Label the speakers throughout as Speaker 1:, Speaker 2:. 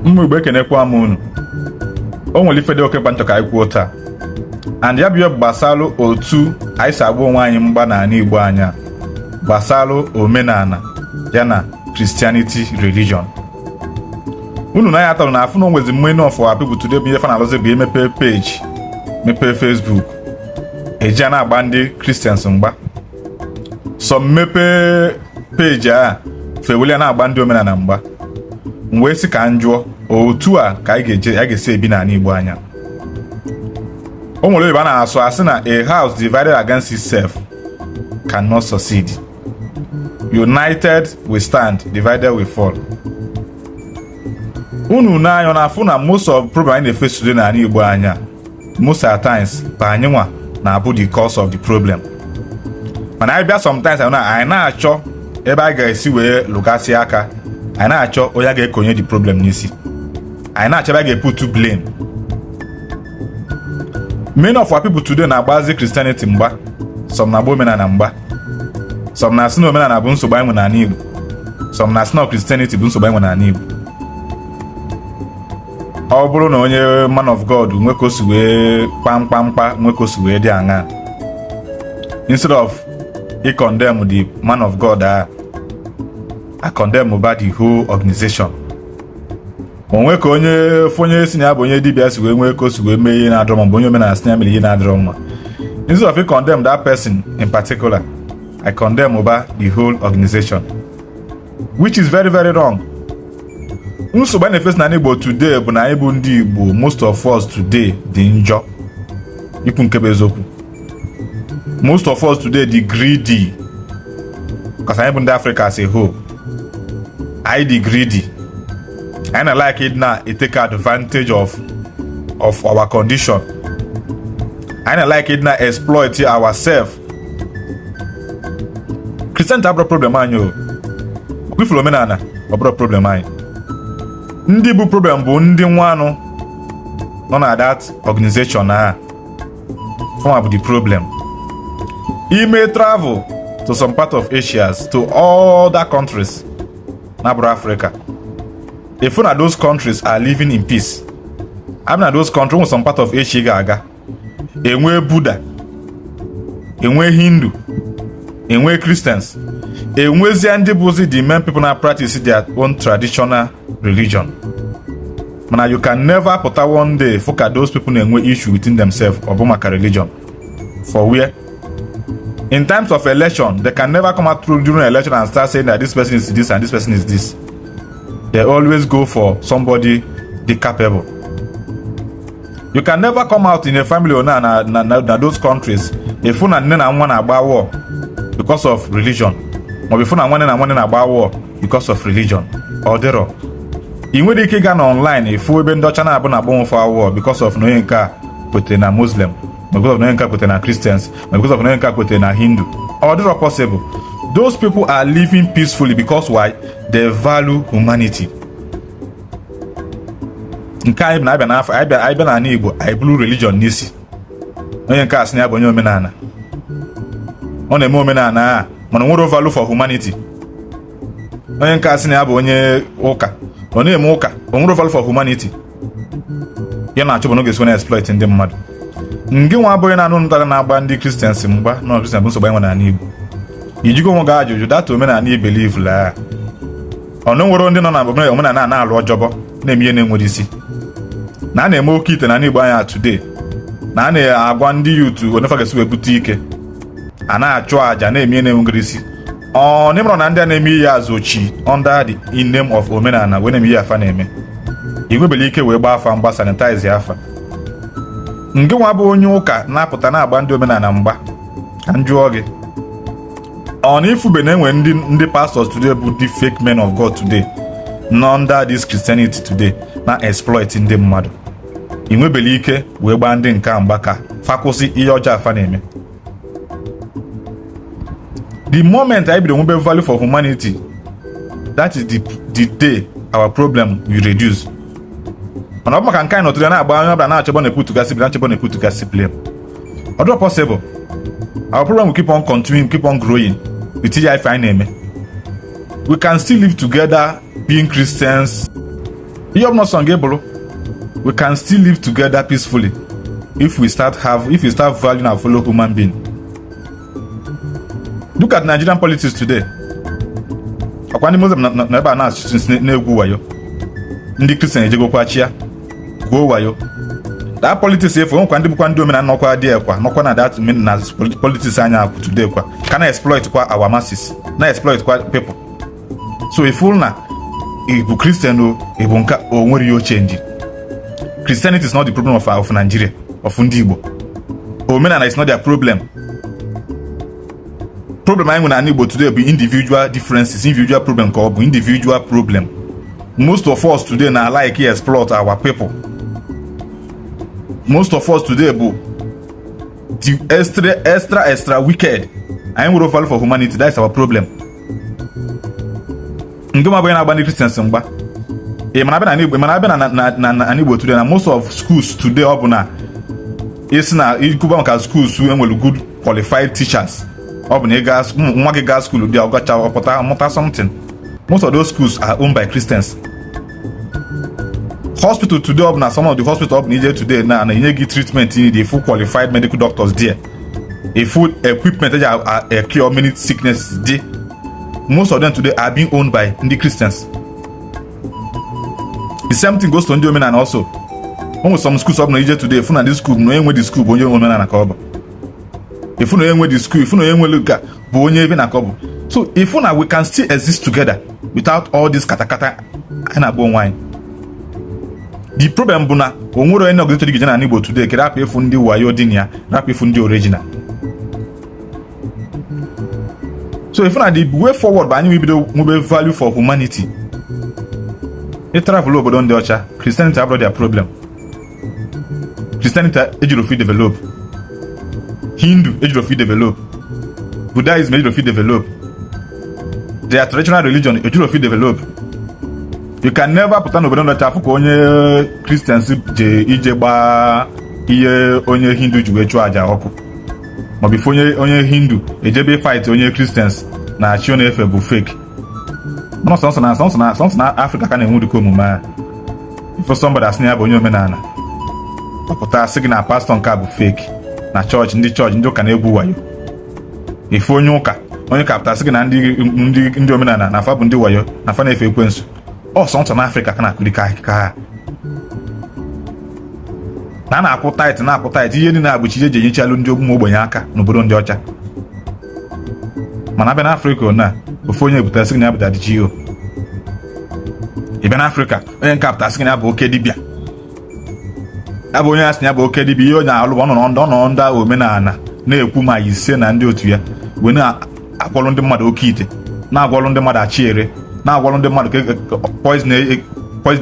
Speaker 1: Ụmụ Igbo, ekenekwa m unu. O nwere ife dị oke mkpa nchọ ka anyị kwuo taa, and ya bụ ihe gbasalụ otu anyị si agba onwe anyị mgba n'ala Igbo anya gbasalụ omenala ya na Christianity religion. Unu na ya atọrọ na afụ na onwezi many of our people today bụ ihe fa na-alụzi bụ emepe page, mepee Facebook, eji a na-agba ndị Christians mgba. So mmepe page a feweli a na-agba ndị omenala mgba. M wee sị ka m jụọ, otu a ka anyị ga-eje anyị ga-esi ebi n'ala Igbo anya? O nwere oyibo a na-asụ, asị na a house divided against itself cannot succeed. United we stand, divided we fall. Unu n'anya na-afụ na most of problem anyị na-eface today n'ala Igbo anya, most at times bụ anyị nwa na-abụ the cause of the problem. Mana anyị bịa sometimes, anyị na-achọ ebe anyị ga-esi wee lụgasị aka, anyị na-achọ onye a ga-ekonye the problem n'isi, anyị na-achọ ebe a ga-eput blame. Many of our people today na-agbazi Christianity mgba, some na-agba omenala mgba, some na-asị na omenala bụ nsogbu anyị nwe n'ala Igbo, some na-asị na Christianity bụ nsogbu anyị nwe n'ala Igbo. Ọ bụrụ na onye man of God nwe ka o si wee kpamkpamkpa, nwe ka o si wee dị aṅa, instead of i condemn the man of God, a condemn ba the whole organization. Onwe ka onye onye si na ya bụ onye dibịa si wee nwee ka o si wee mee ihe na-adọrọ mma, mgbe onye omenala si na ya mere ihe na-adọrọ mma, instead of i condemn that person in particular, I condemn ba the whole organization, which is very, very wrong. Nsogbu anyị na-eface n'ala Igbo today bụ na anyị bụ ndị Igbo, most of us today dị njọ. Ikwu nke bụ eziokwu, most of us today dị greedy, because anyị bụ ndị Africa as a whole, anyị dị greedy. Anyị na like ịdị na take advantage of our condition. Anyị na like ịdị na exploit ourselves. Christianity abụrụ problem anyị o kwifuru, omenala ọ bụrụ problem anyị. Ndị bụ problem bụ ndị nwanụ nọ na that organization a form bụ the problem. Ime travel to some part of Asia, to other countries na bụrụ Africa, if na those countries are living in peace, abụ na those countries nwere some part of Asia ị ga-aga, enwe Buddha, enwe Hindu, enwe Christians, enwezie ndị bụzi the main people na practice their own traditional religion. Mana you can never pụta one day fụ ka those people na-enwe issue within themselves, ọ bụ maka religion. For where? In times of election, they can never come out through during election and start saying that this person is this and this person is this. They always go for somebody dị capable. You can never come out in a family or na those countries efu na nne na nwa na-agba war because of religion, maọbụ ifu na nwanne na nwanne na-agba war because of religion. Ọ dịrọ. Ị nwere ike ịga na online efu ebe ndị ọcha na-abụ na agbanwefe war because of na onye nke a kwetere na Muslim, ma because of na onye nke a kwetere na Christians, ma because of na onye nke a kwetere na Hindu. Ọ dịrọ possible. Those people are living peacefully because why? They value humanity. Nke anyị bụ na-abịa n'afọ anyị bịa, anyị bịa n'ala Igbo, anyị bụrụ religion n'isi. Onye nke a sị na ya bụ onye omenala, ọ na-eme omenala a, mana o nwere value for humanity. Onye nke a sị na ya bụ onye ụka, ọ na-eme ụka, o nwere value for humanity. Ya na-achọ bụ na ọ ga-esi na exploit ndị mmadụ. Ngị nwa abụghị na anụ ntara na-agba ndị Christians mgba na Christian bụ nsogbu anyị nwe n'ala Igbo. Ijigo onwe gị ajụjụ, data omenala I believe laa ọ na nwere ndị nọ na omenala a na-alụ ọjọbọ, na-eme ihe na-enwere isi, na a na-eme oke ite na Igbo anya today, na a na-agwa ndị youth onefa ga-esi wee bute ike, a na-achụ àjà, na-eme ihe na-enwere isi. Ọ n'ịmụrụ na ndị a na-eme ihe azochi under the name of omenala wee na-eme ihe afa na-eme, ị nwebele ike wee gbaa afa mgba, sanitize afa. Ngị nwa bụ onye ụka na-apụta na-agba ndị omenala mgba, ka m jụọ gị, ọ na ifube na enwe ndị pastors today bụ the fake men of God today nọ under this Christianity today na exploit ndị mmadụ? Ị nwebele ike wee gbaa ndị nke a mgba ka fa kwụsị ihe ọjọọ afa na-eme? The moment anyị bido nwebe value for humanity, that is the day our problem will reduce. Mana ọ bụ maka nke anyị nọtụrụ na-agba onye ọbụla na-achọbọ na-eputugasị blame, na-achọbọ na-eputugasị blame, ọ dịrọ possible. Our problem will keep on continuing, keep on growing with ihe ife anyị na-eme. We can still live together being Christians. Ihe ọbụla sọ gị bụrụ, we can still live together peacefully if we start valuing our fellow human being. Look at Nigerian politics today. Ọkwa ndị Muslim nọ ebe a na-asị na-egwu wayo, ndị Kristian ejegokwa chia gwuo wayo. That politics efu nwekwa ndị bụkwa ndị omenala nọkwa dị ekwa nọkwa na that na politics anya today kwa ka na exploit kwa our masses, na exploit kwa people. So ifu na ị bụ Christian o, ị bụ nka o, nwere ihe o change. Christianity is not the problem of Nigeria, of ndị Igbo. Omenala is not their problem. Problem anyị nwere na Igbo today bụ individual differences, individual problem ka ọ bụ individual problem. Most of us today na like exploit our people. Most of us today bụ the extra extra extra wicked. Anyị nwere value for humanity. That is our problem. Nke ma bụ onye na-agba ndị Christians mgba, ị mana abịa na Igbo, mana abịa na Igbo today, na most of schools today, ọ bụ na isi na ikwuba maka schools enwere good qualified teachers, ọ bụ na ị gaa nwa gị gaa school dị, ọgacha ọpụta mụta something, most of those schools are owned by Christians. Hospital today, ọ bụ na some of the hospital ọ bụ na ije today na na-enye gị treatment, you need a full qualified medical doctors there, a full equipment eji a cure many sicknesses dị, most of them today are being owned by ndị Christians. The same thing goes to ndị omenala also. O nwere some schools ọ bụ na ije today, fụ na this school na onye nwe the school bụ onye omenala ka ọ bụ. Ifu na onye nwe the school, ifu na onye nwere ka bụ onye ebe na ka ọ bụ. So ifu na we can still exist together without all this katakata anyị na-agba onwe anyị. The problem bụ na o nwere onye organization gị na Igbo today ka rapụ ịfụ ndị wayo dị na ya, rapụ ịfụ ndị original. So ifu na the way forward bụ anyị bido nwebe value for humanity. Ị travel obodo ndị ọcha, Christianity abụrụ their problem. Christianity ejiri ofu develop, Hindu ejiri ofu develop, Buddhism ejiri ofu develop, their traditional religion ejiri ofu develop. You can never pụta n'obodo ndị ọcha afụ ka onye Christians je ije gbaa ihe onye Hindu ji wee chụọ aja ọkụ, maọbụ ife onye Hindu ejebe fight onye Christians na chi ọ na-efe bụ fake. Mana sọnsọ na Afrịka ka na-enwe ụdịka omume a. Ife somebody asị na ya bụ onye omenala, ọ pụta asị gị na pastọ nke a bụ fake, na chọọchị ndị chọọchị ndị ụka na-egwu wayo. Ife onye ụka, onye ka pụta asị gị na ndị omenala na afa bụ ndị wayo, na afa na-efe ekwensu. Ọ sọnsọ na Afrịka ka na-akụri ka ha na a na-akwụ tithe, na-akwụ tithe. Ihe niile abụchi ihe eji enyechalụ ndị ụmụ ogbenye aka n'obodo ndị ọcha. Mana abịa n'Afrịka, na ofu onye pụtara sị gị na ya bụ Daddy G.O. Ị bịa n'Afrịka, onye nke pụtara sị gị na ya bụ oke dibịa, ya bụ onye a sị na ya bụ oke dibịa. Ihe onye alụ bụ ọ nọ ndị omenala na-ekwu ma ise na ndị otu ya wee na-agwọrọ ndị mmadụ oke ite, na-agwọrọ ndị mmadụ achị ere, na-agwọrọ ndị mmadụ poison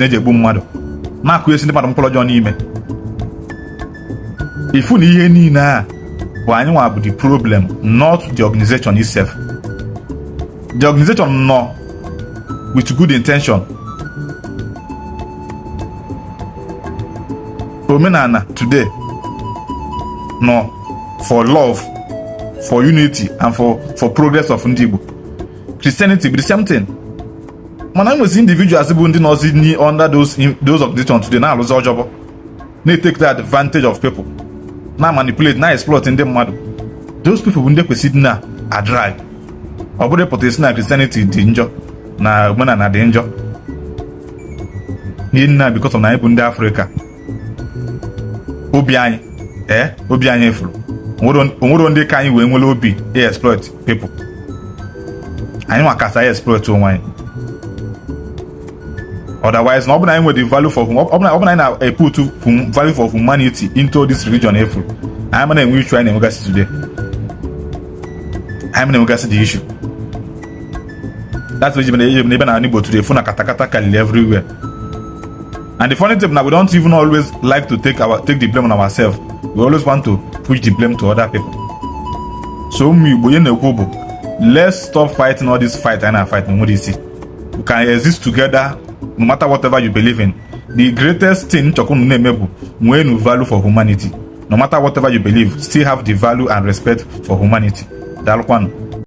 Speaker 1: eji egbu mmadụ, na-akụnyesi ndị mmadụ mkpụrụ ọjọọ n'ime. Ifu na ihe niile a bụ anyị nwa bụ the problem, not the organization itself. The organization nọ with good intention. Omenala today nọ for love, for unity and for progress of ndị Igbo. Christianity bụ the same thing. Mana nwezi individuals bụ ndị nọzi under those organizations today na-alụzi ọjọbọ, na-etake the advantage of people, na manipulate, na exploit ndị mmadụ. Those people bụ ndị kwesịrị na adrive. Ọ bụrụ ịpụta isi na Christianity dị njọ, na omenala dị njọ, ihe nna, because of na anyị bụ ndị Afrịka, obi anyị obi anyị fụrụ onwero ndị ka anyị wee nwere obi exploit people. Anyị nwa kasị anyị exploit onwe anyị. Otherwise, na ọ bụ na anyị nwere the value for ọ bụ na anyị na-eput value for humanity into this religion efuru, anyị ma na-enwe issue anyị na-enwegasị today. Anyị ma na-enwegasị the issue. That's why na ebe na Igbo today, fụ na katakata karịrị everywhere. And the funny thing na we don't even always like to take the blame on ourselves. We always want to push the blame to other people. So ụmụ Igbo, ihe na-ekwu bụ let's stop fighting all this fight anyị na-fight na nwere isi. We can exist together no matter whatever you believe in. The greatest thing nchọkwa unu na-eme bụ nwee value for humanity. No matter whatever you believe, still have the value and respect for humanity. Daalụkwanụ.